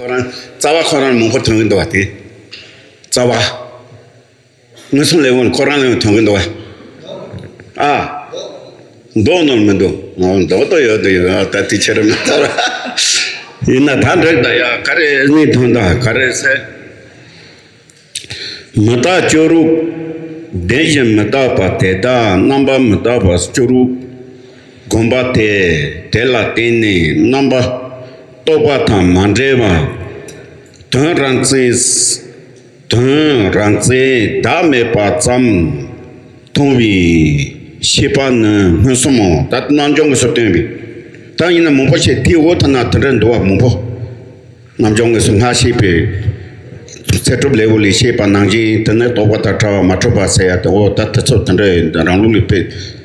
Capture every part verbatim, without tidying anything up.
ཁོ་རང་རྩ་བ་ཁོ་རང་མང་པོ་ཐོན་གྱི་འདུག་བ། དེ་རྩ་བ། མངོན་སུམ་ལས་ཁུངས་ཁོ་རང་ལས་ཐོན་གྱི་འདུག་བ། ཨ། མདོག་ནོར་མི་འདུག་ཨོ། མདོག་ཏོ་ཡོད་དོ་ཡོད། ཨ། ད་དེ་ཕྱིར་མི་ལྟར། ཡིན་ན་ད་འགྲིག་ད་ཡ། ག་རེ་གནས་ཐོན་ད་ག་རེ་ཟེར། མི་རྟག་སྐྱོ་རུ། བདེན་བཞི་མི་རྟག་པ་དེ་དག་རྣམ་པ་མི་རྟག་པ་སྐྱོ་རུ་བསྒོམ་པ་དེ། དེ་ལ་བརྟེན་ནས་རྣམ་པ་རྟོག་པ་དང་མ་འབྲེལ་བ། དོན་རང་མཚན། དོན་རང་མཚན་བདག་མེད་པ་ཙམ་མཐོང་བའི་ཤེས་པ་ནི་མངོན་སུམ་མོ། ད་རྣལ་འབྱོར་མངོན་སུམ་སྟོན་པའི། ད་ཡིན་ན་མང་པོ་བཤད། དེའི་འོག་ཐ་ན་དེ་འདྲ་འདུག་བ། མང་པོ། རྣལ་འབྱོར་མངོན་སུམ་སྔ་ཕྱི་པའི་ཚད་གྲུབ་ལེའུ་ལས་བཤད་པ་ནང་བཞིན། དེ་ནི་རྟོག་པ་དང་བྲལ་བ་མ་གྲུབ་པ་ཟེར་ཡ་དེ། འོ་ད་དེ་ཚོ་དེ་འདྲ་རང་ལུགས་ལས་དཔེ་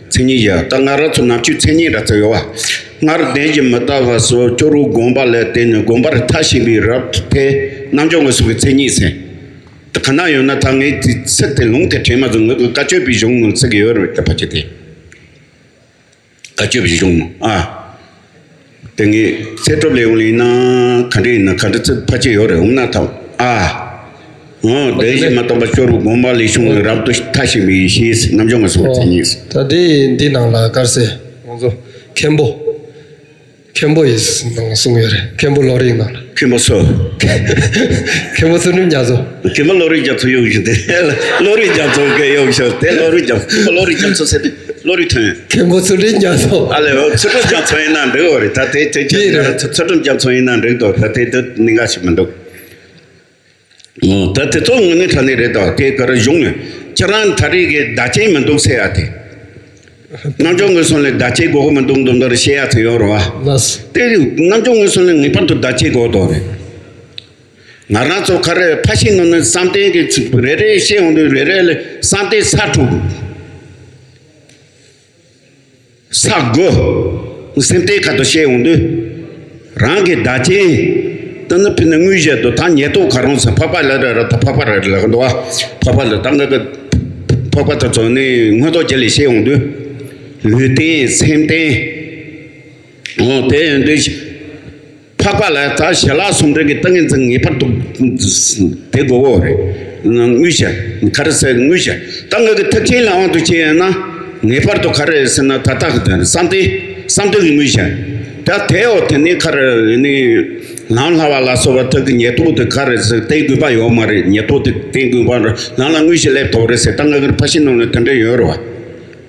མཚན་ཉིད་ཡ། ད་ང་རང་ཚོ་ནམ་རྒྱུན་མཚན་ཉིད་འདྲ་ཚོ་ཡོད་བ། སྔར་བདེན་བཞི་མི་རྟག་པ་སོགས་སྐྱོ་རུ་བསྒོམ་པ་ལ་བརྟེན་ནས་བསྒོམ་པར་མཐའ་ཞེན་པའི་རབ་ཏུ་དེ་རྣལ་འབྱོར་མངོན་སུམ་གྱི་མཚན་ཉིད་ཟེར། དེ་ག་ན་ཡོད་ན། ད་ངས་དེ་ཚིག་དེ་ལུང་དེ་དྲན་མ་བྱུང་། ངས་བཀའ་ཆོས་པའི་གཞུང་ངོས་ཚིག་ཡོད་རེད་ད་ཕལ་ཆེར་དེ། བཀའ་ཆོས་པའི་གཞུང་ནང་། ཨ། དེ་ངས་ཚད་གྲུབ་ལེའུ་ལ་ཡིན་ན་ག་འདྲ་ཡིན་ན། ག་འདྲ་ཚིག་ཕལ་ཆེར་ཡོད་རེད། འོ་ན་ཐང་། ཨ། འོ། བདེན་བཞི་མི་རྟག་པ་སྐྱོ་རུ་བསྒོམ་པ་ལས་བྱུང་བའི་རབ་ཏུ་མཐའ་ཞེན་པའི་ཡེ་ཤེས་རྣལ་འབྱོར་མངོན་སུམ་གྱི་མཚན་ཉིད། ད་དེ་འདི་ནང་ལ་ག་རེ་ཟེར། ང་ཚོ་མཁན་པོ། མཁན་པོ་ཡིས་ནང་གསུངས་ཡོད་རེད། མཁན་པོ་བློ་རིག་ནང་ལ། མཁན་པོ་སུ། མཁན་པོ་ཚུལ་ཁྲིམས་རྒྱ་མཚོ། མཁན་པོ་བློ་རིག་རྒྱ་མཚོ་གཡུག་བཞིན་དེ། བློ་རིག་རྒྱ་མཚོ་གིས་གཡུག་ཤོག་དེ། བློ་རིག་རྒྱ་མཚོ། མཁན་པོ་བློ་རིག་རྒྱ་མཚོ་ཟེར་དེ་བློ་རིག་ཐོན། མཁན་པོ་ཚུལ་ཁྲིམས་རྒྱ་མཚོ། ཨ་ལས། ཚུལ་ཁྲིམས་རྒྱ་མཚོ་ཡིན་ན་འགྲིག་གི་རེད། ད་དེ་དེ་ཅི་རེད། ཚུལ་ཁྲིམས་རྒྱ་མཚོ་ཡིན་ན་འགྲིག་འདུག་ད་དེ་དེ་གནད་འགག་ཞིག་མི་འདུག་ཨོ། ད་དེ་ཚོ་དངོས་གནས་དྲང་གནས་རེད། ད་དེ་ག་རེ་གཞུང་ནས་ཁྱེད་རང་ད་རེས་ཀྱི་བདག་རྐྱེན་མི་འདུག་ཟེར་ཡ་དེ། རྣལ་འབྱོར་མངོན་སུམ་ལ་བདག་རྐྱེན་དགོས་ཀྱི་མི་འདུག་འདུག་འདུག་བཤད་ཡ་ཚོ་ཡོད་རེད་བ། ལགས། དེ་རྣལ་འབྱོར་མངོན་སུམ་ལ་ངེས་པར་དུ་བདག་རྐྱེན་དགོས་དོ་རེད། ང་རང་ཚོ་ག་རེ་ཕར་ཕྱིན་ནང་ནས་བསམ་གཏན་གྱི་ཚིག་རེ་རེ་བཤད་ཡོང་དུས། རེ་རེ་ལ་བསམ་གཏན་ས་དྲུག་ས་དགུ། སེམས་རྟེན་ཁ་ཐུག་བཤད་ཡོང་དུས། རང་གི་བདག་རྐྱེན། དེ་ནི་ཕི་ནི་དངོས་གཞི་དུ་ད་ཉེར་ཐོབ་ག་རང་ཟེར། འཕགས་པ་ལ་རེ་རེ་ད་འཕགས་པ་རེ་རེ་ལ་འདུག་བ། འཕགས་པ་ལ་ད་ང་གི་འཕགས་པ་དེ་ཚོ་ནི་མངོན་རྟོགས་རྒྱན་ལས་བཤད་ཡོང་དུས། ལུས་རྟེན་སེམས་རྟེན། འོ། དེ་ཡོང་དུས། འཕགས་པ་ལ་ད་ཞི་ལྷག་ཟུང་འབྲེལ་གྱི་ཏིང་ངེ་འཛིན་ངེས་པར་དུ་དེ་དགོས་འོ་རེད། དངོས་གཞི། ག་རེ་ཟེར། དངོས་གཞི། ད་ངེད་ཀྱི་ཐེག་ཆེན་ལ་དབང་དུ་བྱས་ཡོད་ན། ངེས་པར་དུ་ག་རེ་ཟེར་ན། ད་ལྟ་གི་དོན་བསམ་གཏན། བསམ་གཏན་གྱི་དངོས་གཞི། ད་དེའོ་དེ་ནི་ག་རེ་ནི། ལམ་བསླབ་པ་ལ་སོགས་པ་དག་གི་ཉེར་ཐོབ་དེ་ག་རེ་ཟེར། བསྟེན་དགོས་པ་ཡོད་མ་རེད། ཉེར་ཐོབ་དེ་བསྟེན་དགོས་པ་རེད། ལམ་ལ་དངོས་གཞི་སླེབས་ཐུབ་རེད་ཟེར། ད་ངེད་ཀྱི་ཕར་ཕྱིན་ནང་ལ་དེ་འདྲ་ཡོད་རེད་བ།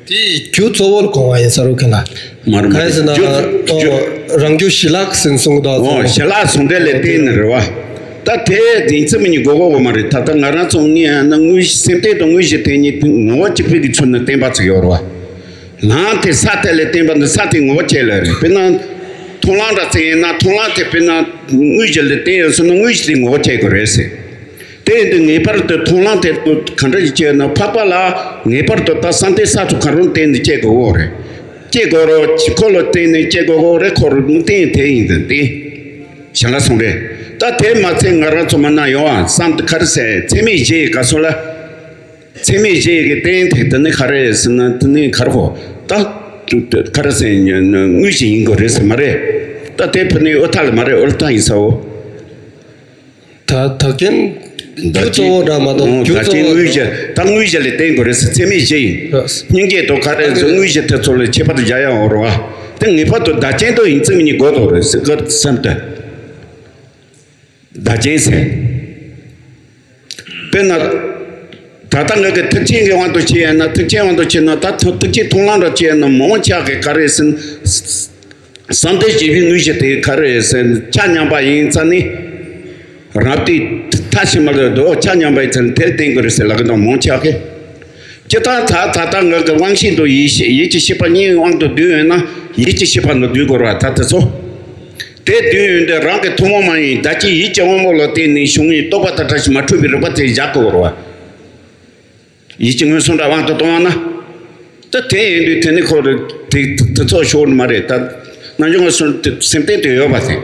དེ་རྒྱུ་གཙོ་བོར་གོ་བ་ཡིན་ས་རུ་ཁེ་ལ། མ་རུ་མ་གང་ཡིན་ཟེར་ན། རྒྱུ་རྒྱུ། རང་རྒྱུ་ཞི་ལྷག་ཟེར་གསུངས་འདུག་འོ། ཞི་ལྷག་ཟུང་འབྲེལ་ལ་བརྟེན་ནས་རེད་བ། ད་དེ་ཡིན་ཚུལ་མི་གཉིས་གོ་གོ་གོ་མ་རེད། ད་ལྟ་ང་རང་ཚོ་ངས་ཡང་ན་དངོས་གཞི་སེམས་རྟེན་དང་དངོས་གཞི་དེ་གཉིས་ངོ་བོ་གཅིག་པའི་གི་ཚུལ་ནས་བསྟན་པ་ཚིག་ཡོད་རེད་བ། ལམ་དེ་ས་དེ་ལ་བརྟེན་པ་འདི་ས་དེ་ངོ་བོ་གཅིག་ལ་རེད། དཔེར་ན་མཐོང་ལམ་འདྲ་ཚིག་ཡིན་ན། མཐོང་ལམ་དེ་དཔེར་ན་དངོས་གཞི་ལ་བརྟེན་ཡོད་སོང་ན་དངོས་གཞི་དེ་ངོ་བོ་གཅིག་དགོས་རེད་ཟེར། དེ་ཡིན་དུས་ངེས་པར་དུ་མཐོང་ལམ་དེ་ག་འདྲ་ཞིག་བྱས་ན། འཕགས་པ་ལ་ངེས་པར་དུ་ད་བསམ་གཏན་ས་ཚུགས་ག་རུ་བརྟེན་ནས་སྐྱེ་དགོས་འོ་རེད། སྐྱེ་དགོས་རོ། ཁོ་ལ་བརྟེན་ནས་སྐྱེ་དགོས་འོ་རེད། ཁོ་རུ་བརྟེན་དེ་ཡིན་དུས་དེ་ཞི་ལྷག་ཟུང་འབྲེལ། ད་དེ་མ་ཚད་ང་རང་ཚོ་མ་ན་ཡོང་བ་བསམ་དུ་ག་རེ་ཟེར། ཚད་མེད་བཞི་ཡི་ག་སོ་ལ། ཚད་མེད་བཞི་ཡི་གི་རྟེན་དེ་དེ་ནི་ག་རེ་ཟེར་ན། དེ་ནི་ག་རེ་གོ། ད་ག་རེ་ཟེར། དངོས་གཞི་ཡིན་དགོས་རེད་ཟེར་མ་རེད། ད་དེ་ཕུ་ནི་ཨོ་ཐ་ལ་མ་རེད། ཨོ་ཐ་ཡིན་ས་འོ། ད་བདག་རྐྱེན་རྒྱུ་གཙོ་བོ་འདྲ་མ་གཏོགས། ཨོ། རྒྱུ་བདག་གཙོ་རྐྱེན་བོ་དངོས་གཞི། ད་དངོས་གཞི་ལ་བརྟེན་དགོས་རེད་ཟེར། ཚད་མེད་བཞི་ཡིན། རེད། སྙིང་རྗེ་དང་ག་རེ་ཟེར། དངོས་གཞི་དེ་ཚོ་ལ་ཁྱད་པར་དུ་སྦྱར་ཡ་འོ་རེད་བ། དེ་ངེས་པར་དུ་བདག་རྐྱེན་དུ་ཡིན་ཚུལ་མི་གཉིས་གོ་དགོས་རེད་ཟེར་གི་བསམ་སྟེ། བདག་རྐྱེན་ཟེར། དཔེར་ན། ད་ལྟ་ངེད་ཀྱི་ཐེག་ཆེན་གྱི་དབང་དུ་བྱས་ཡིན་ན། ཐེག་ཆེན་དབང་དུ་བྱས་ན། ད་ཐེག་ཐེག་ཆེན་མཐོང་ལམ་འདྲ་བྱས་ན། མང་ཆེ་གི་ག་རེ་ཟེར། བསམ་གཏན་བཞི་པའི་དངོས་གཞི་དེ་ག་རེ་ཟེར། ཆ་མཉམ་པ་ཡིན་ཙང་ནི། རབ་ཏུ་མཐའ་ཞིག་མ་ལ་དོ་ཆ་མཉམ་པ་ཡིན་ཙང་དེར་བརྟེན་དགོས་རེད་ཟེར་ལབ་གི་འདུག་མང་ཆེ་གི། སྤྱིར་བཏང་ད་ད་ལྟ་ངེད་ཀྱི་དབང་ཤེས་དང་ཡིད་ཤེས། ཡིད་ཀྱི་ཤེས་པ་གཉིས་དབང་དུ་བསྡུས་ཡོད་ན། ཡིད་ཀྱི་ཤེས་པ་ནི་བསྡུ་དགོས་རེད་བ། ད་དེ་ཚོ། དེ་བསྡུས་ཡོད་དུས་རང་གི་ཐུན་མོང་མ་ཡིན་བདག་རྐྱེན་ཡིད་ཀྱི་དབང་པོ་ལ་བརྟེན་ནས་བྱུང་བའི་རྟོག་པ་དང་བྲལ་ཞིང་མ་འཁྲུལ་བའི་རིག་པ་དེ་བཞག་དགོས་རེད་བ། ཡིད་ཀྱི་མངོན་སུམ་འདྲ་དབང་དུ་བཏང་བ་ན། ད་དེ་ཡིན་དུས་དེ་ནི་ཁོ་རེ་དེ་དེ་ཚོ་ཤོར་མ་རེད། ད་རྣལ་འབྱོར་མངོན་སུམ་དེ་སེམས་རྟེན་དུ་ཡོད་པ་དེ།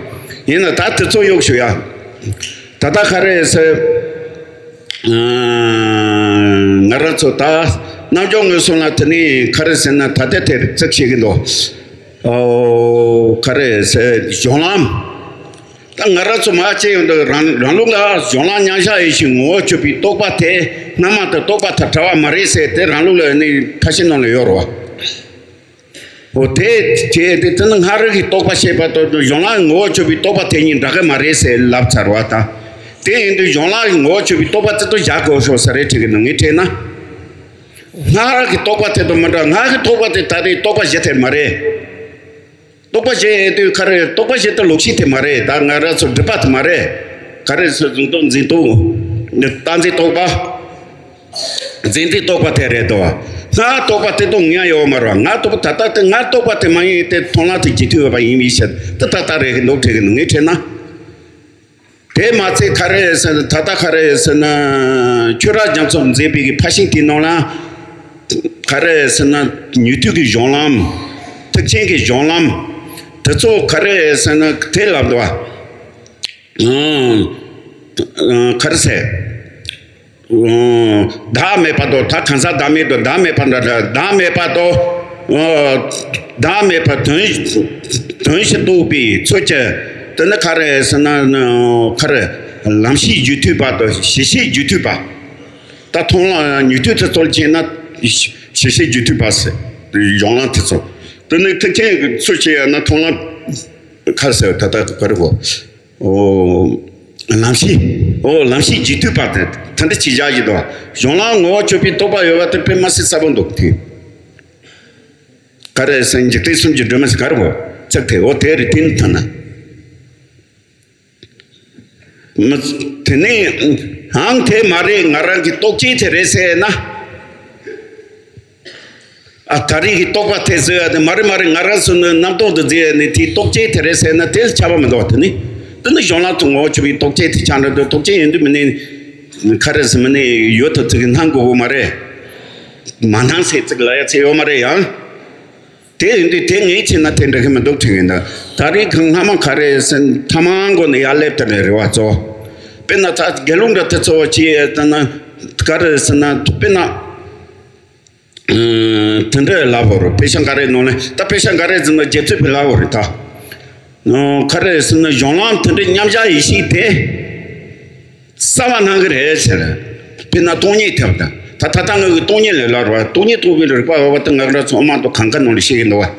ཡིན་ན་ད་དེ་ཚོ་གཡུག་ཞུ་ཡ། ད་ལྟ་ག་རེ་ཟེར། ཨ། ང་རང་ཚོ་ད་རྣལ་འབྱོར་མངོན་སུམ་ལ་དེ་ནི་ག་རེ་ཟེར་ན། ད་ལྟ་དེར་ཚིག་བཤད་གི་འདུག་ཨོ། ག་རེ་ཟེར། སྦྱོར་ལམ། ད་ང་རང་ཚོ་མ་བྱས་ཡོང་དུས་རང་རང་ལུགས་ལ་གཞུང་ལམ་མཉམ་བཞག་ཡིན་ཞིང་ངོ་བོ་ཆོད་པའི་རྟོག་པ་དེ་སྣང་མ་དང་རྟོག་པ་དང་བྲལ་བ་མ་རེད་ཟེར་དེ་རང་ལུགས་ལ་ནི་ཕར་ཕྱིན་ནང་ལ་ཡོད་རེད་བ། འོ་དེ་བྱས་ཏེ་དེ་ནི་སྔ་རོལ་གྱི་རྟོག་པ་ཞེས་པ་དང་གཞུང་ལམ་ངོ་བོ་ཆོད་པའི་རྟོག་པ་དེ་གཉིས་འདྲ་གི་མ་རེད་ཟེར་ལབ་ཚར་བ་དང་། དེ་ཡིན་དུས་གཞུང་ལམ་ངོ་བོ་ཆོད་པའི་རྟོག་པ་དེ་ཚོ་བཞག་དགོས་ཤོག་ཟེར་རེད་དྲིས་གི་འདུག་ངས་དྲིས་ན། སྔར་གྱི་རྟོག་པ་དེ་དང་མི་འདྲ། སྔར་གྱི་རྟོག་པ་དེ་ད་རེས་རྟོག་པ་གཞི་དེ་མ་རེད། རྟོག་པ་གཞི་དེ་ག་རེ། རྟོག་པ་གཞི་དེ་ལོག་ཤེས་དེ་མ་རེད། ད་ང་རང་ཚོ་སྒྲིབ་པ་དེ་མ་རེད། ག་རེ་ཟེར་གཟུང་རྟོག་འཛིན་རྟོག་རྟག་འཛིན་རྟོག་པ། འཛིན་རྟོག་རྟོག་པ་དེ་རེད་དོ། སྔར་རྟོག་པ་དེ་དང་ངའི་ཡོད་མ་རེད། སྔར་རྟོག་པ་ད་ལྟ་དེ་སྔར་རྟོག་པ་དེ་མ་ཡིན་ཏེ་མཐོང་ལམ་དེ་རྗེས་མཐུན་ཡོད་པ་ཡིན་པའི་ཕྱིར་དེ་ད་ལྟ་རེད་གི་འདུག་དྲན་གི་འདུག་ངས་དྲན་ན། དེ་མ་ཚད་ག་རེ་ཟེར་ན་ད་ལྟ་ག་རེ་ཟེར་ན་ཆོས་རབ་རྒྱ་མཚོས་མཛད་པའི་གི་ཕར་ཕྱིན་དེའི་ནང་ལ་ག་རེ་ཟེར་ན་ཉན་ཐོས་ཀྱི་གཞུང་ལམ། ཐེག་ཆེན་གྱི་གཞུང་ལམ། དེ་ཚོ་ག་རེ་ཟེར་ན་དེ་ལབ་འདུག་བ། ཨང་། ཨང་། ག་རེ་ཟེར། ཨང་། བདག་མེད་པ་དང་། ད་གང་ཟག་བདག་མེད་དང་བདག་མེད་པ་འདྲ་འདྲ། བདག་མེད་པ་དང་། ཨ། བདག་མེད་པ་དོན་དོན་ཞིག་རྟོགས་པའི་ཚུལ་གྱིས། དེ་ནི་ག་རེ་ཟེར་ན་ག་རེ། ལམ་ཤེས་རྒྱུད་མཐུན་པ་དང་གཞི་ཤེས་རྒྱུད་མཐུན་པ། ད་མཐོང་ལམ་ཉན་ཐོས་དེ་ཚོ་ལ་བྱས་ན་གཞི་ཤེས་རྒྱུད་མཐུན་པ་ཟེར། གཞུང་ལམ་དེ་ཚོ། དེ་ནི་ཐེག་ཆེན་གྱི་ཚུལ་བྱས་ཡང་ན་མཐོང་ལམ་ག་རེ་ཟེར། ད་ལྟ་ག་རེ་གོ། ཨོ། ལམ་ཤེས། ཨོ། ལམ་ཤེས་རྒྱུད་མཐུན་པ་དེ་ད་འདི་ཅི་བཞག་ཡོད་དོ། གཞུང་ལམ་ངོ་བོ་ཆོད་པའི་རྟོག་པ་ཡོད་པ་དེ་དཔེ་མ་སྲིད་གསལ་པོ་འདུག་དེ། ག་རེ་ཟེར། འཇིག་རྟེན་གསུམ་གྱི་སྒྲོན་མེ་ཟེར་ག་རེ་གོ། ཚིག་དེ། ཨོ་དེ་རེད། དེ་ནི་ཐ་ན། མི། དེ་ནས་ཨང་དེ་མ་རེད། ང་རང་གི་རྟོག་བཅས་དེ་རེད་ཟེར་ན། ཨ། ད་རེས་ཀྱི་རྟོག་པ་དེ་ཟེར་ཡ་དེ་མ་རེད་མ་རེད། ང་རང་ཚོ་ནི་རྣམ་རྟོག་ཏུ་བརྩི་ཡ་ནི་དེའི་རྟོག་བཅས་དེ་རེད་ཟེར་ན་དེ་ལ་ཁྱབ་པ་མི་འདུག་བ། དེ་ནི། དེ་ནི་གཞུང་ལམ་དུ་ངོ་བོ་ཆོད་པའི་རྟོག་བཅས་དེ་ཆགས་འགྲོ་དུས་རྟོག་བཅས་ཡིན་དུས་མིན་ནི། ག་རེ་ཟེར། མིན་ནི་ཡོད་དུ་ཚིག་སྣང་དགོས་གོ་མ་རེད། མ་སྣང་ཟེར་ཚིག་ལ་ཡ་ཚེ་ཡོད་མ་རེད་ཡང་། དེ་ཡིན་དུས་དེ་ངས་བྱས་ན་དེ་འགྲིག་གི་མི་འདུག་དྲན་གི་འདུག་ད་རེས་ཁོང་སྔ་མ་ག་རེ་ཟེར། ཐ་མ་མགོ་ནས་ཡར་སླེབས་དེ་ནས་རེ་བ་གཙོ། དཔེར་ན་ད་དགེ་ལུགས་འདྲ་དེ་ཚོ་བྱས་ད་ན་ག་རེ་ཟེར་ན་དཔེར་ན། ཨ། དེ་འདྲ་ལབ་དགོས་རེད། དཔེ་ཆ་འགའ་རེ་ནང་ནས། ད་དཔེ་ཆ་འགའ་རེ་ཟེར་ན་རྒྱལ་ཚོད་པའི་ལབ་དགོས་རེད་ད། ཨ། ག་རེ་ཟེར་ན་གཞུང་ལམ་དེ་འདྲའི་མཉམ་བཞག་ཡེ་ཤེས་དེ། གསལ་བར་སྣང་གི་རེད་ཟེར། དཔེར་ན་སྟོང་ཉིད་ཐེབས་དང་། ད་ད་ལྟ་ང་གི་སྟོང་ཉིད་ལ་ལབ་རེད་བ། སྟོང་ཉིད་རྟོགས་པའི་རིགས་པ་འོག་པ་དེ་ང་རང་ཚོ་ཨ་མ་དང་གང་ག་ནང་ལ་བཤད་ཀྱི་འདུག་བ།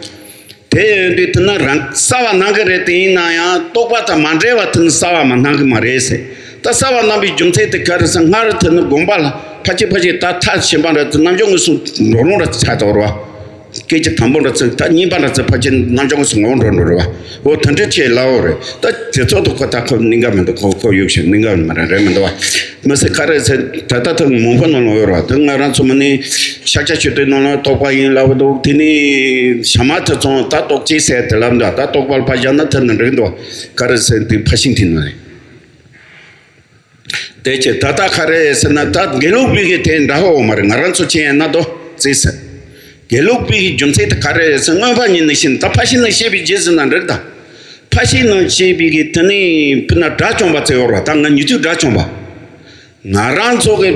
དེ་ཡིན་དུས་དེ་ནི་རང་གསལ་བར་སྣང་གི་རེད། དེ་ཡིན་ན་ཡང་རྟོག་པ་དང་མ་འབྲེལ་བ་དེ་ནི་གསལ་བར་མ་སྣང་གི་མ་རེད་ཟེར། ད་གསལ་བར་སྣང་བའི་རྒྱུ་མཚན་དེ་ག་རེ་ཟེར། སྔར་དེ་ནི་དགོངས་པ་ལ་ཕལ་ཆེར་ཕལ་ཆེར་ད་མཐའ་ཕྱིན་པ་འདྲ་དེ་རྣམ་འཇོག་དངོས་སུ་འགྲོ་རུང་འདྲ་ཆགས་འགྲོ་རེད་བ། སྐད་ཆ་དང་པོ་འདྲ་ཚིག་ད་གཉིས་པ་འདྲ་ཚིག་ཕལ་ཆེར་རྣམ་འཇོག་དངོས་སུ་ངོ་བོ་འགྲོ་འགྲོ་རེད་བ། འོ་དེ་འདྲ་ཆེ་ལབ་དགོས་རེད། ད་དེ་ཚོ་དུ་ཁོ་ད་ཁོ་གནད་འགག་མི་འདུག་ཁོ་ཁོ་ཡོད་ཕྱིར་གནད་འགག་མི་རེད། རེད་མི་འདུག་བ། མི་སྲིད་ག་རེ་ཟེར། ད་ལྟ་ཐོག་མང་པོ་ནང་ལ་ཡོད་རེད་བ། དེ་ང་རང་ཚོ་མི་ནི་ཤཱཀྱ་མཆོད་རྟེན་ནང་ལ་རྟོག་པ་ཡིན་ལབ་འདུག་དེ་ནི་ཞྭ་དམར་ཐུབ་ཚང་ད་རྟོག་བཅས་ཟེར་དེ་ལབ་འདུག་ད་རྟོག་པ་ལ་ཕར་བཞག་ན་དེ་ནི་འགྲིག་འདུག་ག་རེ་ཟེར་དེ་ཕར་ཕྱིན་དེ་ནི་རེད། དེ་ཆེ་ད་ལྟ་ག་རེ་ཟེར་ན་ད་དགེ་ལུགས་པའི་གི་དེ་འདྲ་ཧོ་མ་རེད། ང་རང་ཚོ་ཆེ་ཡན་ན་དོ་བརྩིས་ཟེར། དགེ་ལུགས་པའི་གི་རྒྱུ་མཚན་དེ་ག་རེ་ཟེར། མངོན་པ་ཉིད་ནས་ཤེས་ནས། ད་ཕར་ཕྱིན་ནས་ཤེས་པའི་རྗེས་ཟེར་ན་འགྲིག་ད། ཕར་ཕྱིན་ནས་ཤེས་པའི་གི་དེ་ནི་དཔེར་ན་དགྲ་བཅོམ་པ་ཚོ་ཡོད་རེད་བ། ད་ང་ཉན་ཐོས་དགྲ་བཅོམ་པ། ང་རང་ཚོ་གི་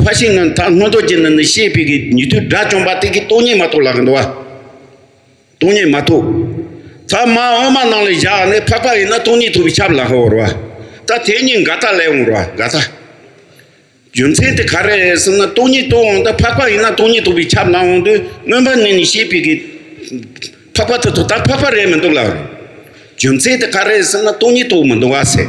ཕར་ཕྱིན་ནས་ད་མངོན་རྟོགས་རྒྱུད་ནས་ནི་ཤེས་པའི་གི་ཉན་ཐོས་དགྲ་བཅོམ་པ་དེ་གི་སྟོང་ཉིད་མ་གཏོགས་ལབ་གི་འདུག་བ། སྟོང་ཉིད་མ་ཐོབ། ད་མ་འོ་མ་ནང་ལ་བཞག་ནས་འཕགས་པ་ཡིན་ན་སྟོང་ཉིད་ཐོབ་པས་ཁྱབ་ལབ་ཀྱི་ཡོད་རེད་བ། ད་དེ་གཉིས་འགལ་ཟླ་སླེབས་འོང་རེད་བ། འགལ་ཟླ། རྒྱུ་མཚན་དེ་ག་རེ་ཟེར་ན་སྟོང་ཉིད་ཐོབ་འོང་། ད་འཕགས་པ་ཡིན་ན་སྟོང་ཉིད་ཐོབ་པས་ཁྱབ་ལབ་འོང་དུས་མངོན་པ་ཉིད་ནས་ཤེས་པའི་གི་འཕགས་པ་དེ་ཐོབ། ད་འཕགས་པ་རེད་མི་འདུག་ལབ་རེད། རྒྱུ་མཚན་དེ་ག་རེ་ཟེར་ན་སྟོང་ཉིད་ཐོབ་མི་འདུག་བ་ཟེར།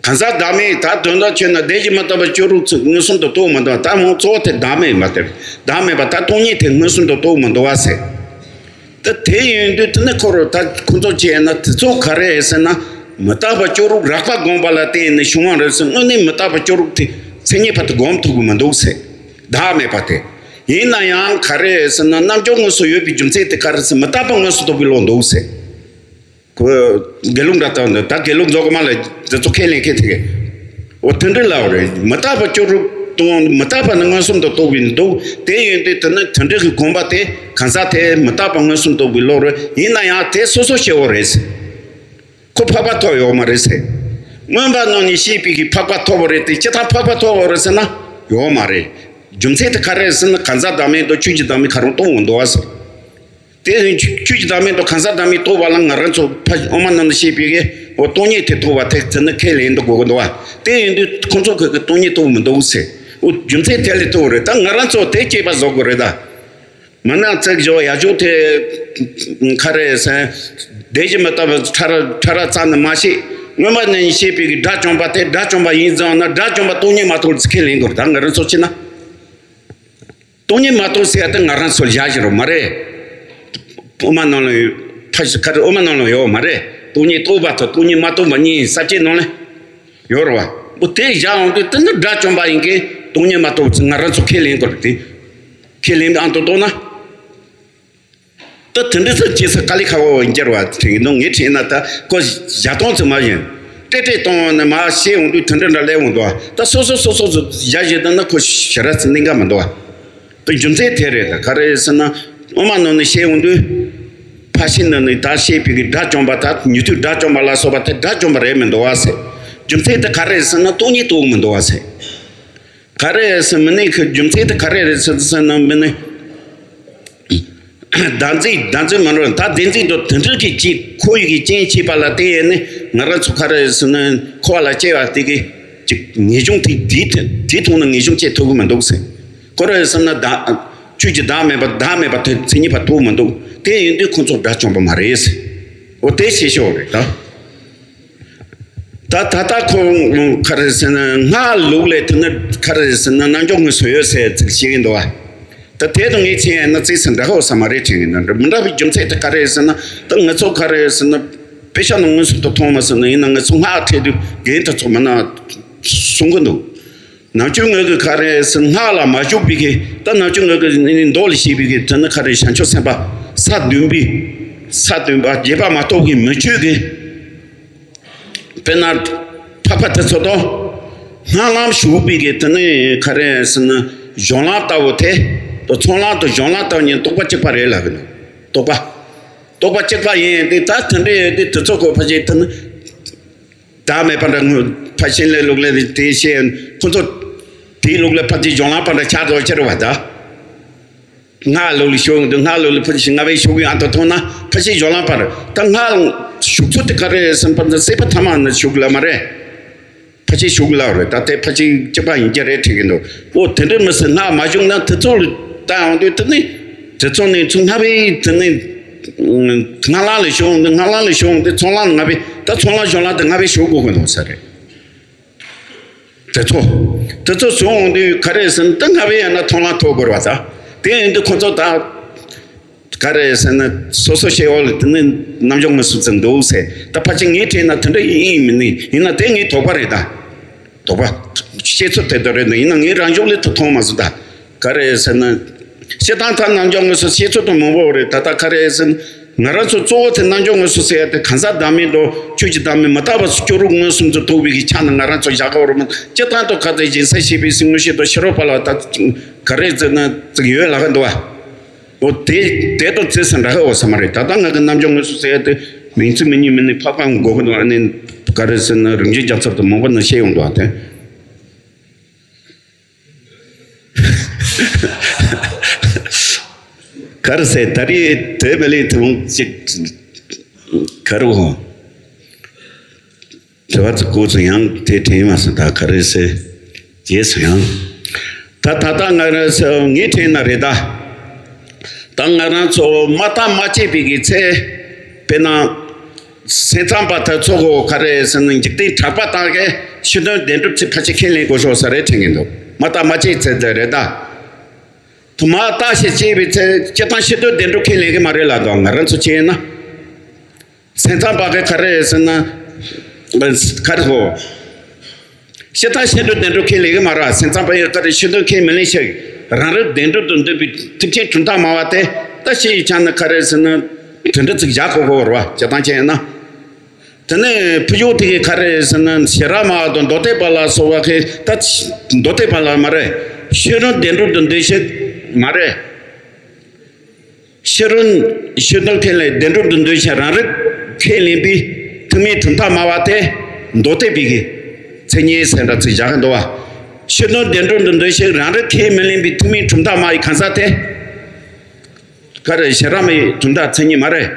གང་ཟག་བདག་མེད། ད་དོན་དག་ཆོས་ན་བདེན་བཞི་མི་རྟག་པ་བཅུ་དྲུག་ཚུར་མངོན་སུམ་དུ་རྟོགས་མི་འདུག་ད་མོ་གཙོ་བོ་དེ་བདག་མེད་མ་དེ་བདག་མེད་པ། ད་སྟོང་ཉིད་དེ་མངོན་སུམ་དུ་རྟོགས་མི་འདུག་བ་ཟེར། ད་དེ་ཡིན་དུས་དེ་ནི་ཁོ་རང་ད་ཁོ་ཚོ་བྱས་ན་དེ་ཚོ་ག་རེ་ཟེར་ན་མི་རྟག་པ་བཅུ་དྲུག་རགས་པ་བསྒོམས་པ་ལ་བརྟེན་ནས་བྱུང་བ་རེད་ཟེར། དངོས་གནས་མི་རྟག་པ་བཅུ་དྲུག་དེ་མཚན་ཉིད་བར་དུ་སྒོམ་ཐུབ་ཀྱི་མི་འདུག་ཟེར། བདག་མེད་པ་དེ། ཡིན་ན་ཡང་ག་རེ་ཟེར་ན་རྣམ་འཇོག་དངོས་སུ་ཡོད་པའི་རྒྱུ་མཚན་དེ་ག་རེ་ཟེར། མི་རྟག་པ་མངོན་སུམ་རྟོགས་པའི་བློ་འདུག་ཟེར། ཁོ་དགེ་ལུགས་འདྲ་དང་འདི་ད་དགེ་ལུགས་རྫོགས་མ་ལ་འདི་ཚོ་ཁས་ལེན་མཁན་དེ་གས། འོ་དེ་འདྲ་ལབ་རེད། མི་རྟག་པ་བཅུ་དྲུག་དང་མི་རྟག་པ་ནི་མངོན་སུམ་དུ་རྟོགས་པའི་འདུག་དེ་ཡིན་དུས་དེ་ནི་དེ་འདྲ་གི་དགོངས་པ་དེ་གང་ཟག་དེ་མི་རྟག་པ་མངོན་སུམ་རྟོགས་པའི་བློ་རེད། ཡིན་ན་ཡང་དེ་སོ་སོ་སྐྱེ་བོ་རེད་ཟེར། ཁོ་འཕགས་པ་ཐོབ་ཡོད་མ་རེད་ཟེར། མངོན་པ་རྣོན་ནས་ཤེས་པའི་གི་འཕགས་པ་ཐོབ་པ་རེད་དེ། ཅི་ལྟར་འཕགས་པ་ཐོབ་པ་རེད་ཟེར་ན་ཡོད་མ་རེད། རྒྱུ་མཚན་དེ་ག་རེ་ཟེར་ན་གང་ཟག་བདག་མེད་དང་ཆོས་ཀྱི་བདག་མེད་ག་རང་སྟོང་མི་འདུག་བ་ཟེར། དེ་ཡང་ཆོས་ཆོས་ཀྱི་བདག་མེད་དང་གང་ཟག་བདག་མེད་རྟོགས་པ་ལ་ང་རང་ཚོ་ཕ་དབུ་མ་རྣོན་ནས་ཤེས་པའི་གི་ འོ། སྟོང་ཉིད་དེ་རྟོགས་པ་དེ་དེ་ནི་ཁས་ལེན་འདུག་དགོས་ཀྱི་འདུག་བ། དེ་ཡིན་དུས་ཁོང་ཚོ་གི་སྟོང་ཉིད་རྟོགས་མི་འདུག་ཟེར། འོ། རྒྱུ་མཚན་དེ་ལས་རྟོགས་རེད། ད་ང་རང་ཚོ་དེ་སྐྱེས་པ་བཟོ་དགོས་རེད་ད། མི་ན་ཚིག་བཞོ་ཡ་བཞོ་དེ་ག་རེ་ཟེར། དེ་བཞིན་མི་ལྟ་བུ་ཕྲ་ར་ཕྲ་ར་རྩ་ནས་མ་བཤད། སྔོན་མ་ནས་བཤད་པའི་གི་དགྲ་བཅོམ་པ་དེ་དགྲ་བཅོམ་པ་ཡིན་ཙང་ན། དགྲ་བཅོམ་པ་སྟོང་ཉིད་མ་རྟོགས་ཚེ་ཁས་ལེན་དགོས་རེད། ད་ང་རང་ཚོ་བྱས་ན། སྟོང་ཉིད་མ་རྟོགས་ཟེར་ཡ་དེ་ང་རང་ཚོ་ལ་བཞག་བཞིན་རོ་མ་རེད། དབུ་མ་ནང་ལ་ཡོད། ཕ་ག་རེ། དབུ་མ་ནང་ལ་ཡོད་མ་རེད། སྟོང་ཉིད་རྟོགས་པ་དང་སྟོང་ཉིད་མ་རྟོགས་པ་གཉིས་ས་བཅད་ནང་ལ་ཡོད་རེད་བ། འོ། དེ་བཞག་འོང་དུས་དེ་ནི་དགྲ་བཅོམ་པ་ཡིན་གྱི་སྟོང་ཉིད་མ་རྟོགས་ང་རང་ཚོ་ཁས་ལེན་དགོས་རེད་དེ། ཁས་ལེན་ཨང་དུ་གཏོང་ན། ད་དེ་འདྲ་ཚོ་བྱས་ཚེ་དཀའ་ལས་ཁག་པོ་ཡིན་རྒྱུ་རེད་བ། དྲན་གྱི་འདུག་ངས་དྲན་ན་ད་ཁོ་བཞག་སྟངས་ཚོ་མ་ཡིན། ཏྲེ་ཏྲེ་གཏོང་བ་ནི་མ་བཤད་འོང་དུས་དེ་འདྲ་འདྲ་སླེབས་འོང་དུས། ད་སོ་སོ་སོ་སོ་ཚོ་བཞག་བཞག་བཏང་ན་ཁོ་ཞེ་དྲག་ཚོ་གནད་འགག་མི་འདུག་བ། ད་རྒྱུ་མཚན་དེ་རེད། ད་ག་རེ་ཟེར་ན། དབུ་མ་ནང་ནས་བཤད་འོང་དུས། ཕར་ཕྱིན་ནང་ནས་ད་བཤད་པའི་གི་དགྲ་བཅོམ་པ། ད་ཉན་ཐོས་དགྲ་བཅོམ་པ་ལ་སོགས་པ་དེ་དགྲ་བཅོམ་པ་རེད་མི་འདུག་བ་ཟེར། རྒྱུ་མཚན་དེ་ག་རེ་ཟེར་ན། སྟོང་ཉིད་རྟོགས་མི་འདུག་བ་ཟེར། ག་རེ་ཟེར་མི་ནི་ཁོ་རྒྱུ་མཚན་དེ་ག་རེ་རེད་ཟེར་ཟེར་ན། མི་ནི་བདག་འཛིན། བདག་འཛིན་མ་འགྲོ། ད་བདེན་འཛིན་དང་དེ་འདྲ་གི་ཅིག་ཁོ་ཡི་གི་རྐྱེན་བྱས་པ་ལ་བརྟེན་ནས་ང་རང་ཚོ་ག་རེ་ཟེར་ན། འཁོར་བ་ལ་སྐྱེ་བ་དེ་གི་ཅིག་ངེས་འབྱུང་དེ། དེའི་དེའི་ཐོག་ནས་ངེས་འབྱུང་སྐྱེ་ཐུབ་ཀྱི་མི་འདུག་ཟེར། ག་རེ་ཟེར་ན། བདག་ཆོས་ཀྱི་བདག་མེད་པ། བདག་མེད་པ་དེ་མཚན་ཉིད་པ་རྟོགས་མི་འདུག་དེ་ཡིན་དུས་ཁོ་ཚོ་དགྲ་བཅོམ་པ་མ་རེད་ཟེར། འོ། དེ་ཤེས་ཤོག་རེད་ད། ད་ད་ལྟ་ཁོ་ག་རེ་ཟེར་ན། སྔགས་ལུགས་ལས་དེ་ནི་ག་རེ་ཟེར་ན། རྣལ་འབྱོར་དངོས་སུ་ཡོད་ཟེར་ཚིག་བཤད་ཀྱི་འདུག་བ། ད་དེ་དང་ངས་མཚོན་ཡ་ན་ཙིག་ཟིན་འདྲ་ཧོ་ས་མ་རེད་དྲན་གྱི་འདུག་མི་འདྲ་བའི་རྒྱུ་མཚན་དེ་ག་རེ་ཟེར་ན། ད་ང་ཚོ་ག་རེ་ཟེར་ན། དཔེ་ཆ་ནང་དངོས་སུ་ད་མཐོང་མ་སོང་ན། ཡིན་ན་ང་ཚོ་སྔགས་ཐེག་དུས་རྒན་དེ་ཚོ་མི་ན་གསུང་གི་འདུག་ནམ་རྒྱུན་ངོས་ཀྱི་ག་རེ་ཟེར། སྔགས་ལ་མ་ཞུགས་པའི་གི། ད་ནམ་རྒྱུན་ངོས་ཀྱི་མདོ་ལ་བཤད་པའི་གི་དེ་ནི་ག་རེ། བྱང་ཆུབ་སེམས་དཔའ་ས་བདུན་པའི། ས་བདུན་པ་རྒྱས་པ་མ་གཏོགས་ཀྱི་མི་ཆོས་ཀྱི། དཔེར་ན་འཕགས་པ་དེ་ཚོ་དང་སྔགས་ལམ་ཞུགས་པའི་གི་དེ་ནི་ག་རེ་ཟེར་ན། གཞུང་ལམ་ལྟ་བུ་དེ་དང་། ཚོགས་ལམ་དང་གཞུང་ལམ་ལྟ་བུ་གཉིས་རྟོགས་པ་གཅིག་པ་རེད་ལབ་ཀྱི་འདུག་རྟོགས་པ། རྟོགས་པ་གཅིག་པ་ཡིན་ཏེ། ད་དེ་འདྲ་ཡོད་དུས་དེ་ཚོ་གོ་ཕ་ཆེ་དེ་ནི། བདག་མེད་པ་འདྲ་ངོ་། ཕར་ཕྱིན་ལས་ལུགས་ལས་དེ་བཤད། ཁོ་ཚོ་དེའི་ལུགས་ལས་ཕར་ཕྱིན་གཞུང་ལམ་པ་འདྲ་ཆགས་འགྲོ་ཕྱིར་བ་ད། སྔགས་ལུགས་ལ་ཞུགས་འདུག་སྔགས་ལུགས་ལ་ཕར་ཕྱིན་སྔགས་པས་ཞུགས་ཡང་དུ་མཐོང་ན་ཕར་ཕྱིན་གཞུང་ལམ་པ་རེད། ད་སྔགས་ཞུགས་ཚུལ་དེ་ག་རེ་ཟེར་ན། ཕར་ཕྱིན་སྲིད་པ་ཐ་མ་ནས་ཞུགས་ལ་མ་རེད། ཕར་ཕྱིན་ཞུགས་ལ་རེད། ད་དེ་ཕར་ཕྱིན་གཅིག་པ་ཡིན་རྒྱུ་རེད་དྲན་གྱི་འདུག་འོ། དེ་འདྲ་མི་སྲིད། སྔགས་མ་ཞུགས་ན་དེ་ཚོ་ལ་ལྟ་ཡོང་དུས་དེ་ནི། དེ་ཚོ་ནི་ཚུར་སྔགས་པས་དེ་ནི། སྔགས་ལམ་ལ་ཞུགས། སྔགས་ལམ་ལ་ཞུགས་ཏེ་ཚོགས་ལམ་སྔགས་པས། ད་ཚོགས་ལམ་གཞུང་ལམ་དེ་སྔགས་པས་ཞུགས་དགོས་ཀྱི་འདུག་ས་རེད། དེ་ཚོ། དེ་ཚོ་བཟུང་འོང་དུས་ག་རེ་ཟེར་ན། ད་སྔགས་པས་ཡང་ན་མཐོང་ལམ་ཐོབ་དགོས་རེད་བ་ད། དེ་ཡིན་དུས་ཁོ་ཚོ་ད་ག་རེ་ཟེར་ན། སོ་སོ་སྐྱེ་བོ་ལ་དེ་ནི་རྣལ་འབྱོར་དངོས་སུ་ཙམ་འདུག་ཟེར། ད་ཕལ་ཆེར་ངས་དྲན་ན་དེ་འདྲ་ཡིན་མིན་ནི། ཡིན་ན་དེ་ངའི་དོགས་པ་རེད་ད། དོགས་པ། བཤད་ཚུལ་དེ་ལྟར་རེད་ན། ཡིན་ན་ངའི་རང་ཕྱོགས་ལས་ཐུབ་མཐོང་མ་སོང་ད། ག་རེ་ཟེར་ན། སྤྱིར་བཏང་ད་རྣལ་འབྱོར་དངོས་སུ་བཤད་ཚུལ་དང་མང་པོ་རེད། ད་ལྟ་ག་རེ་ཟེར་ན། ང་རང་ཚོ་གཙོ་བོ་དེ་རྣལ་འབྱོར་དངོས་སུ་ཟེར་ཡ་དེ་གང་ཟག་བདག་མེད་དང་ཆོས་ཀྱི་བདག་མེད་མི་རྟག་པ་སོགས་སྐྱོ་རུ་མངོན་སུམ་དུ་རྟོགས་པའི་གི་ཆ་ནས་ང་རང་ཚོ་བཞག་གི་ཡོད་རེད་མ་གཏོགས། སྤྱིར་བཏང་དུ་ག་ཚོད་སྦྱིན་སྲེག་བྱས་པའི་སེམས་ངོ་ཤེས་དང་ཕྱི་རོལ་པ་ལ་ད་ག་རེ་ཟེར་ན་ཅིག་ཡོད་ལབ་གི་འདུག་བ། འོ། དེ་དེ་དང་ཙིག་ཟིན་འདྲ་ཧེ་འོ་ས་མ་རེད། ད་ལྟ་ང་གི་རྣལ་འབྱོར་དངོས་སུ་ཟེར་ཡ་དེ་མིང་ཚིག་མི་གཉིས་མི་གཉིས་ཕར་ཕར་འགོ་གི་འདུག་ཨ་ནི་ག་རེ་ཟེར་ན། རིམ་བྱོན་རྒྱལ་ཚབ་དང་མང་པོ་ནས་བཤད་ཡོང་འདུག་ཨ། དེ་ག་རེ་ཟེར། ད་རེས་དེ་མི་ལས་དེ་མོ་ཅིག་ག་རེ་འོ། དྲི་བ་ཚོ་སྐོར་ཚོ་ཡང་དེ་དྲན་མ་སོང་། ད་ག་རེ་ཟེར། རྗེས་སུ་ཡང་། ད་ད་ལྟ་ང་རང་ཚོ་ངའི་དྲན་ན་རེད་ད། ད་ང་རང་ཚོ་མ་བརྟགས་མ་དཔྱད་པའི་གི་ཚེ། དཔེར་ན། སེམས་ཙམ་པ་དེ་ཚོ་གོ་ག་རེ་ཟེར་ན། འཇིག་རྟེན་གྲགས་པ་དག་གིས་ཕྱི་དོན་བདེན་གྲུབ་ཚེ་ཕལ་ཆེར་ཁས་ལེན་དགོས་ཤོག་ས་རེད་དྲན་གྱི་འདུག་མ་བརྟགས་མ་དཔྱད་ཚེ་དེ་རེད་ད། དུ་མ་བརྟགས་ཤིང་དཔྱད་པའི་ཚེ་སྤྱིར་བཏང་ཕྱི་དོན་བདེན་གྲུབ་ཁས་ལེན་གྱི་མ་རེད་ལབ་འདུག་ང་རང་ཚོ་བྱས་ན། སེམས་ཙམ་པ་གིས་ག་རེ་ཟེར་ན། ག་རེ་གོ། སྤྱིར་བཏང་ཕྱི་དོན་བདེན་གྲུབ་ཁས་ལེན་གྱི་མ་རེད། སེམས་ཙམ་པ་ཡིས་ག་རེ་ཕྱི་དོན་ཁས་མི་ལེན་ཞིག་རང་རིག་བདེན་གྲུབ་ཏུ་འདོད་པའི་ཐེག་ཆེན་གྲུབ་མཐའ་སྨྲ་བ་དེ་ད་ཕྱི་ཡི་ཆ་ནས་ག་རེ་ཟེར་ན། དེ་འདྲ་ཅིག་བཞག་དགོས་ཀྱི་རེད་བ། སྤྱིར་བཏང་བྱས་ན། དེ་ནས་ཕྱི་ཕྱོགས་དེ་གིས་ག་རེ་ཟེར་ན། ཤེས་རབ་སྨྲ་བ་དང་མདོ་སྡེ་པ་ལ་སོགས་པ་གིས་ད། མདོ་སྡེ་པ་ལ་མ་རེད། ཕྱི་དོན་བདེན་གྲུབ་ཏུ་འདོད་ཞིག་མ་རེད། ཕྱི་དོན། ཕྱི་དོན་ཁས་ལེན་བདེན་གྲུབ་ཏུ་འདོད་ཞིང་རང་རིག་ཁས་ལེན་པའི་ཐེག་དམན་གྲུབ་མཐའ་སྨྲ་བ་དེ་མདོ་སྡེ་པའི་གི་མཚན་ཉིད་ཟེར་འདྲ་ཅིག་བཞག་གི་འདུག་བ། ཕྱི་དོན་བདེན་གྲུབ་ཏུ་འདོད་ཞིང་རང་རིག་ཁས་མི་ལེན་པའི་ཐེག་དམན་གྲུབ་མཐའ་སྨྲ་བའི་གང་ཟག་དེ། ག་རེ་ཤེས་རབ་སྨྲ་བའི་གྲུབ་མཐའ་མཚན་ཉིད་མ་རེད།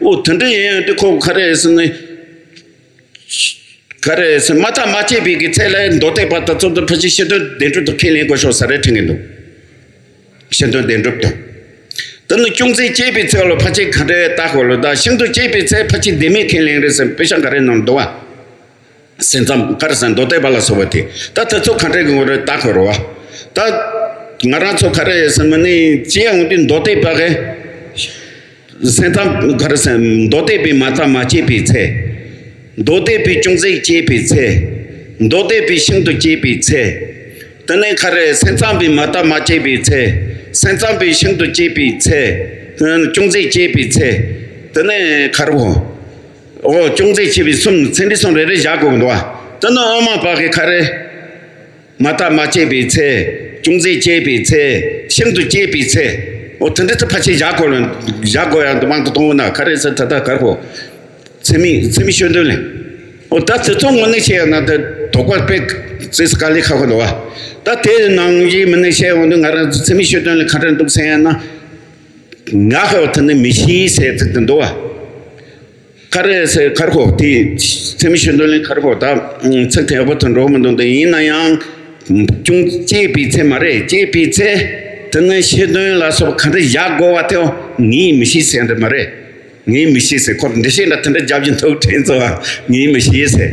འོ་དེ་འདྲ་ཡིན་ཡང་དེ་ཁོ་ག་རེ་ཟེར་ན། ག་རེ་ཟེར། མ་བརྟགས་མ་དཔྱད་པའི་གི་ཚད་ལ་མདོ་སྡེ་པ་དང་ཚོ་དང་ཕལ་ཆེར་ཤེས་དོན་བདེན་གྲུབ་དང་ཁས་ལེན་དགོས་ཤོག་ཟེར་རེ་དྲན་གྱི་འདུག། ཤེས་དོན་བདེན་གྲུབ་དང་། དེ་ནི་ཅུང་ཟད་དཔྱད་པའི་ཚད་ལ་ཕལ་ཆེར་ག་འདྲའི་བརྟག་དགོས་ལ། ད་ཤིན་ཏུ་དཔྱད་པའི་ཚད་ཕལ་ཆེར་བདེན་མེད་ཁས་ལེན་རེད་ཟེར་དཔེ་ཆ་ག་རེ་ནང་འདུག་བ། སེམས་ཙམ་ག་རེ་ཟེར། མདོ་སྡེ་པ་ལ་སོགས་པ་དེ་ད་དེ་ཚོ་ག་འདྲའི་གི་ངོ་རེ་བརྟག་དགོས་རེད་བ། ད་ང་རང་ཚོ་ག་རེ་ཟེར་མ་ནི་ཅི་ཡང་འོང་དུས་མདོ་སྡེ་པ་གི་སེམས་ཙམ་ག་རེ་ཟེར། མདོ་སྡེ་པའི་མ་བརྟགས་མ་དཔྱད་པའི་ཚད། མདོ་སྡེ་པའི་ཅུང་ཟད་དཔྱད་པའི་ཚད། མདོ་སྡེ་པའི་ཤིན་ཏུ་དཔྱད་པའི་ཚད། དེ་ནས་ག་རེ། སེམས་ཙམ་པའི་མ་བརྟགས་མ་དཔྱད་པའི་ཚད། སེམས་ཙམ་པའི་ཤིན་ཏུ་དཔྱད་པའི་ཚད། ཅུང་ཟད་དཔྱད་པའི་ཚད། དེ་ནས་ག་རེ་བོ། ཨོ། ཅུང་ཟད་དཔྱད་པའི་གསུམ། ཚད་འབྲས་གསུམ་རེ་རེ་བཞག་དགོས་འདུག་བ། དེ་ནས་དབུ་མ་པ་གི་ག་རེ། མ་བརྟགས་མ་དཔྱད་པའི་ཚད། ཅུང་ཟད་དཔྱད་པའི་ཚད། ཤིན་ཏུ་དཔྱད་པའི་ཚད། ཨོ། དེ་འདྲ་ཚོ་ཕལ་ཆེར་བཞག་དགོས་ལ། བཞག་དགོས་ཡག་འདུག། མང་དུ་གཏོང་བ་ན་ག་རེ་ཟེར། ད་ལྟ་ག་རེ་བོ། ཚད་མའི་ཚད་མའི་ཤེས་དོན་ལས། ཨོ། ད་དེ་ཚོ་དངོས་གནས་བཤད་ཡོད་ན་ད་དོགས་པ་དཔེ་ཙི་ཙི་དཀའ་ལས་ཁག་པོ་འདུག་བ། ད་དེ་ནང་བཞིན་མི་ནས་བཤད་ཡོང་དུས་ང་རང་ཚོ་ཚད་མའི་ཤེས་དོན་ལས་ག་འདྲ་འདུག་ཟེར་ཡང་ན། ང་ཧ་བ་དེ་ནི་མི་ཤེས་ཟེར་ཚིག་དེ་འདུག་བ། ག་རེ་ཟེར། ག་རེ་གོ་དེ་ཚད་མའི་ཤེས་དོན་ལས་ག་རེ་གོ། ད་ཚིག་དེ་ཡག་པོ་དུ་འགྲོ་མི་འདུག། དེ་ཡིན་ན་ཡང་ཅུང་དཔྱད་པའི་ཚད་མ་རེད། དཔྱད་པའི་ཚད་དེ་ནི་ཤེས་དོན་ལ་སོགས་ག་འདྲ་བཞག་དགོས་བ་དེ་ངས་མི་ཤེས་ཟེར་འདྲ་མ་རེད། ངས་མི་ཤེས་ཟེར། ཁོ་འགྲེལ་བཤད་འདྲ་དེ་འདྲ་རྒྱབ་ཀྱི་འདུག་དྲན་ཚོ། ངས་མི་ཤེས་ཟེར།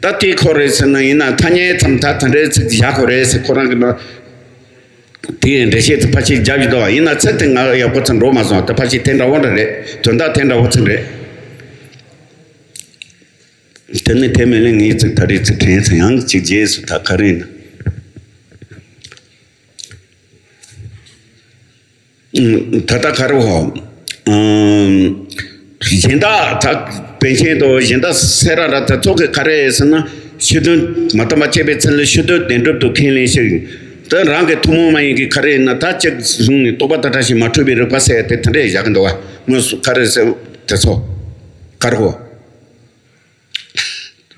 ད་དེ་ཁོ་རེད་ཟེར་ན། ཡིན་ན་ཐ་སྙད་ཙམ་ད་དེ་འདྲའི་ཚིག་བཞག་དགོས་རེད་ཟེར། ཁོ་རང་གི་ནང་དེ་འགྲེལ་བཤད་དེ་ཕལ་ཆེར་རྒྱབ་ཀྱི་འདུག། ཡིན་ན་ཚིག་དེ་ང་ཡག་པོ་ཚིག་འགྲོ་མ་སོང་། དེ་ཕལ་ཆེར་དེ་འདྲ་བོ་འདྲ་རེད། དོན་དག་དེ་འདྲ་བོ་ཚིག་རེད། དེ་ནི་དེ་མིན་ལས་ངའི་ཚིག་ད་རེས་ཚིག་དྲན་ཚེ་ཡང་གཅིག་རྗེས་སུ་ད་ག་རེ་ཡིན་ན། ད་ལྟ་ག་རེ་བ། གཞན་དག་ད་པཎ་ཆེན་དང་གཞན་དག་སེ་ར་ར་ད་ཚོགས་ཀྱི་ག་རེ་ཟེར་ན། ཤེས་དོན་མ་བརྟགས་མ་དཔྱད་པའི་ཚུལ་ལ་ཤེས་དོན་བདེན་གྲུབ་ཏུ་ཁས་ལེན་ཞིང་། དེ་རང་གི་ཐུན་མོང་མ་ཡིན་གྱི་ག་རེ་ཡིན་ན། ད་ཅིག་བཟུང་ནས་རྟོག་པ་དང་བྲལ་ཞིང་མ་འཁྲུལ་བའི་རིག་པ་ཟེར་དེ་དེ་འདྲས་བཞག་གི་འདུག་བ། དངོས་སུ་ག་རེ་ཟེར་དེ་ཚོ་ག་རེ་བ།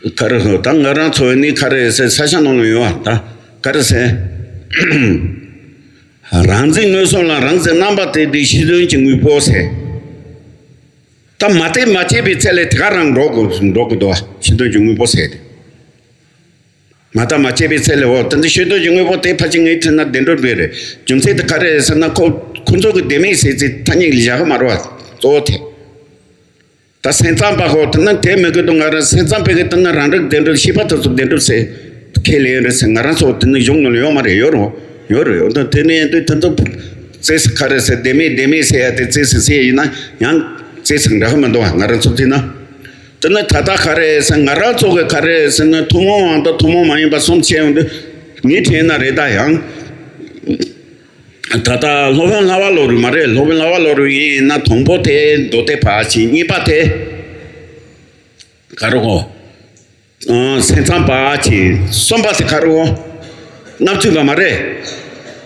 ག་རེ་ཟེར། ད་ང་རང་ཚོ་ནི་ག་རེ་ཟེར། ས་ཆ་ནང་ལ་ཡོད་བ། ད་ག་རེ་ཟེར། རང་འཛིན་མངོན་སུམ་ལ་རང་འཛིན་རྣམ་པར་དག་པའི་ཤེས་དོན་གྱི་དངོས་པོ་ཟེར། ད་མ་བརྟགས་མ་དཔྱད་པའི་ཚད་ལས་དེ་ག་རང་འགྲོ་དགོས་འགྲོ་དགོས་འདུག་བ། ཤེས་དོན་གྱི་དངོས་པོ་ཟེར་ཏེ། མ་བརྟགས་མ་དཔྱད་པའི་ཚད་ལས། འོ། དེ་འདི་ཤེས་དོན་གྱི་དངོས་པོ་དེ་ཕལ་ཆེར་ངའི་དྲན་ན་བདེན་གྲུབ་རེད། རྒྱུ་མཚན་དེ་ག་རེ་ཟེར་ན། ཁོ་ཁོ་ཚོ་གི་བདེན་མེད་ཟེར་ཚེ་ཐ་སྙད་ལ་བཞག་གི་མ་རེད་བ། གཙོ་བོ་དེ། ད་སེམས་ཙམ་པ་ཧོ་དེ་ནི་དེ་མི་དགོས་དུ། ང་རང་སེམས་ཙམ་པའི་གི་དེ་ནི་རང་རིག་བདེན་གྲུབ་ཤེས་པ་དེ་ཚོ་བདེན་གྲུབ་ཟེར་ཁས་ལེན་རེད་ཟེར། ང་རང་ཚོ་དེ་ནི་གཞུང་ནང་ལ་ཡོད་མ་རེད། ཡོད་རོ། ཡོད་རེད། ཡོད་དོ། དེ་ནི་དེ་དེ་ཚོ་ཙེ་སི་ག་རེ་ཟེར། བདེན་མེད་བདེན་མེད་ཟེར་ཡ་དེ་ཙེ་སི་ཟེར་ཡིན་ན་ཡང་ཙེ་སི་འདྲ་གི་མི་འདུག་བ། ང་རང་ཚོ་དེ་ན། དེ་ནི་ད་ལྟ་ག་རེ་ཟེར། ང་རང་ཚོ་གི་ག་རེ་ཟེར་ན། ཐུན་མོང་བ་དང་ཐུན་མོང་མ་ཡིན་པ་གསུམ་ཕྱེ་ཡོང་དུས་ངའི་དྲན་ན་རེད། ད་ཡང་། ད་ལྟ་སློབ་དཔོན་ལྷ་བ་ལོ་རུ་མ་རེད། སློབ་དཔོན་ལྷ་བ་ལོ་རུ་ཡིན་ན་དང་པོ་དེ་མདོ་སྡེ་པ་ཅིག། གཉིས་པ་དེ་ག་རེ་གོ། ཨ། སེམས་ཙམ་པ་ཅིག། གསུམ་པ་དེ་ག་རེ་གོ། རྣམ་རྩོད་པ་མ་རེད།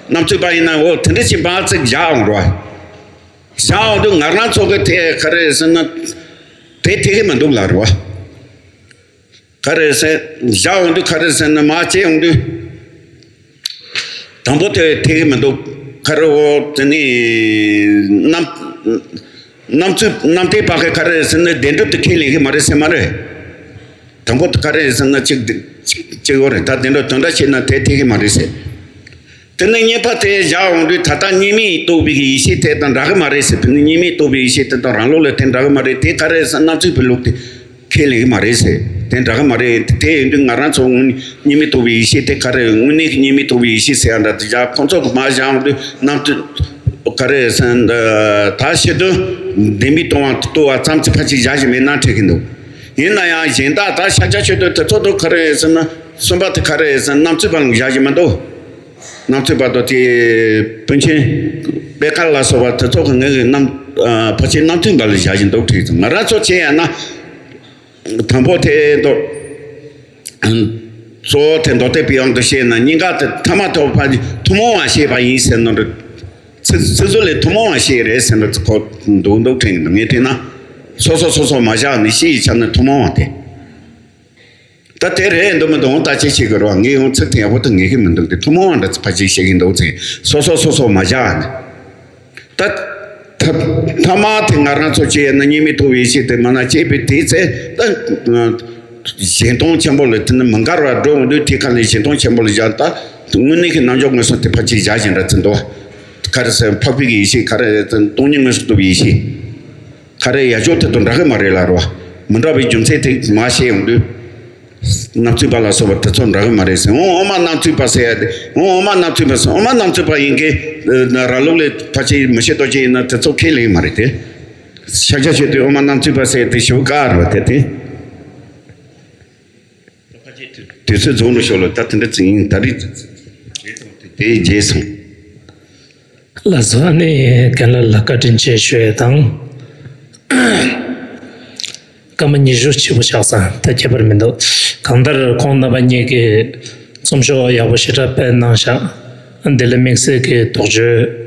རྣམ་རྩོད་པ་ཡིན་ན། འོ། དེ་འདྲ་ཅིག་མ་ཚིག་བཞག་འོང་རོ། བཞག་འོང་དུས་ང་རང་ཚོ་གི་དེ་ག་རེ་ཟེར་ན། དེ་དེ་གི་མི་འདུག་ལ་རོ། ག་རེ་ཟེར། བཞག་འོང་དུས་ག་རེ་ཟེར་ན། མ་བྱས་འོང་དུས། དང་པོ་དེ་དེ་གི་མི་འདུག། ག་རེ་འོ། དེ་ནི་རྣམ་རྣམ་རྩོད་རྣམ་བརྟགས་པ་གི་ག་རེ་ཟེར་ན། བདེན་གྲུབ་དེ་ཁས་ལེན་གི་མ་རེད་ཟེར་མ་རེད། དང་པོ་དེ་ག་རེ་ཟེར་ན། གཅིག་གཅིག་གཅིག་ཡོད་རེད། ད་དེ་འདྲ་དོན་འདྲ་བྱས་ན་དེ་དེ་གི་མ་རེད་ཟེར། དེ་ནས་གཉིས་པ་དེ་བཞག་འོང་དུས། ད་ལྟ་གཉིས་མེད་རྟོགས་པའི་ཡེ་ཤེས་དེ་དང་འདྲ་གི་མ་རེད་ཟེར། དེ་ནི་གཉིས་མེད་རྟོགས་པའི་ཡེ་ཤེས་དེ་དང་རང་ལུགས་ལ་དེ་འདྲ་གི་མ་རེད། དེ་ག་རེ་ཟེར། རྣམ་རྩོད་པའི་ལུགས་དེ་ཁས་ལེན་གི་མ་རེད་ཟེར། དེ་འདྲ་གི་མ་རེད། དེ་ཡིན་དུས་ང་རང་ཚོ་དངོས་གཉིས་མེད་རྟོགས་པའི་ཡེ་ཤེས་དེ་ག་རེ། དངོས་གནས་ཀྱི་གཉིས་མེད་རྟོགས་པའི་ཡེ་ཤེས་ཟེར་ཡ་འདྲ་དེ་བཞག། ཁོང་ཚོ་གི་མ་བཞག་འོང་དུས་རྣམ་རྟོག་ག་རེ་ཟེར། ད་ཤེས་དོན་བདེན་པའི་སྟོང་པ་རྟོགས་པ་ཙམ་གྱིས་ཕལ་ཆེར་བཞག་བཞིན་མེད་ན་འགྲིག་གི་འདུག། ཡིན་ན་ཡང་གཞན་དག་ད་ཤཱཀྱ་ཆོས་སྡུད་དེ་ཚོ་དུ་ག་རེ་ཟེར་ན། གསུམ་པ་དེ་ག་རེ་ཟེར་ན། རྣམ་རྩོད་པ་ལ་བཞག་བཞིན་མི་འདུག། རྣམ་རྩོད་པ་དང་དེ་པཎ་ཆེན་པད་དཀར་ལ་སོགས་པ་དེ་ཚོ་གི་ངོས་ཀྱི་རྣམ། ཨ། ཕལ་ཆེར་རྣམ་རྟོག་པ་ལ་བཞག་བཞིན་འདུག་བྲིས་སོང་། ང་རང་ཚོ་བྱས་ཡ་ན། དང་པོ་དེ་མདོ། གཙོ་བོ་དེ་མདོ་སྡེ་པའི་དབང་དུ་བཤད་ན། གཉིས་ཀ་དེ་ཐ་མ་ཐོབ་པ་ཐུན་མོང་བ་བཤད་པ་ཡིན་ཟེར་ནོ་རེད། ཚིག་ཚིག་ཟུར་ལས་ཐུན་མོང་བ་བཤད་རེད་ཟེར་ནོ་ཁོ་འདུག་འདུག་དྲན་གྱི་འདུག། ངས་དྲན་ན་སོ་སོ་སོ་སོ་མ་བཞག་ནས་སྤྱི་ཡི་ཆ་ནས་ཐུན་མོང་བ་དེ། ད་དེ་རེད་འདུག་མི་འདུག། འོང་ད་ཅི་བྱེད་དགོས་རེད་བ། ངས་འོང་ཚིག་དེ་ཡག་པོ་དེ་ངེས་ཀྱི་མི་འདུག། དེ་ཐུན་མོང་བ་འདྲ་ཕལ་ཆེར་བཤད་ཀྱི་འདུག་ཚེ། སོ་སོ་སོ་སོ་མ་བཞག་ནས། ད་ཐ་ཐ་མ་དེ་ང་རང་ཚོ་བྱས་ན་གཉིས་མེད་རྟོགས་པའི་ཡེ་ཤེས་དེ་མ་ན་སྐྱེས་པའི་དེའི་ཚེ། ད་ གཞན་སྟོང་ཆེན་པོ་ལ་དེ་ནི་མི་འགལ་བར་འགྲོ་འོང་དུས། དེ་ཁ་ལས་གཞན་སྟོང་ཆེན་པོ་ལ་བཞག་ད་དངོས་གནས་ཀྱི་རྣལ་འབྱོར་མངོན་སུམ་དེ་ཕལ་ཆེར་བཞག་བཞིན་ར་ཚུལ་འདུག་ག་རེ་ཟེར། འཕགས་པའི་གི་ཡེ་ཤེས། ག་རེ་ཟེར། སྟོང་ཉིད་མངོན་སུམ་རྟོགས་པའི་ཡེ་ཤེས། ག་རེ་ཡ་ཅོ་དེ་དང་འདྲ་གི་མ་རེད་ལ་རོ། མི་འདྲ་བའི་རྒྱུ་མཚན་དེ་མ་བཤད་ཡོང་དུས། རྣམ་རྩོད་པ་ལ་སོགས་པ་དེ་ཚོ་འདྲ་གི་མ་རེད་ཟེར། འོ་འོ་མ་རྣམ་རྩོད་པ་ཟེར་ཡ་དེ། འོ་འོ་མ་རྣམ་རྩོད་པ་ཟེར། འོ་མ་རྣམ་རྩོད་པ་ཡིན་གི་ར་ལུག་ལས་ཕལ་ཆེར་མི་ཤེས་རྟོགས་ཅན་ཡིན་ན་དེ་ཚོ་ཁས་ལེན་མ་རེད་དེ། ཤ་ཤ་བཤད་དུས་འོ་མ་རྣམ་རྩོད་པ་ཟེར་ཡ་དེ་ཞུ་ག་རོ་དེ་དེ། དུས་ཚོད་རྫོགས་འགྲོ་ཤོག་ལ། ད་དེ་འདྲ་ཙིང་ད་རེས་དེ་རྗེས་སོང་། ལགས་སོ། ཨ་ནི་རྒན་ལགས་ལ་བཀའ་དྲིན་ཆེ་ཞུ་ཡས་དང་། སྐར་མ་ཉི་ཤུ་ཆེ་པོ་ཆགས་སོང་། ད་ཁྱད་པར་མི་འདུག་གང་ལྟར་ཁོང་རྣམ་པ་གཉིས་ཀྱིས་རྩོམ་ཤོག་ཡག་པོ་ཞེ་དྲག་སྤེལ་གནང་ཤག་འདི་ལ་དམིགས་བསལ་གྱི་དོགས་གཅོད་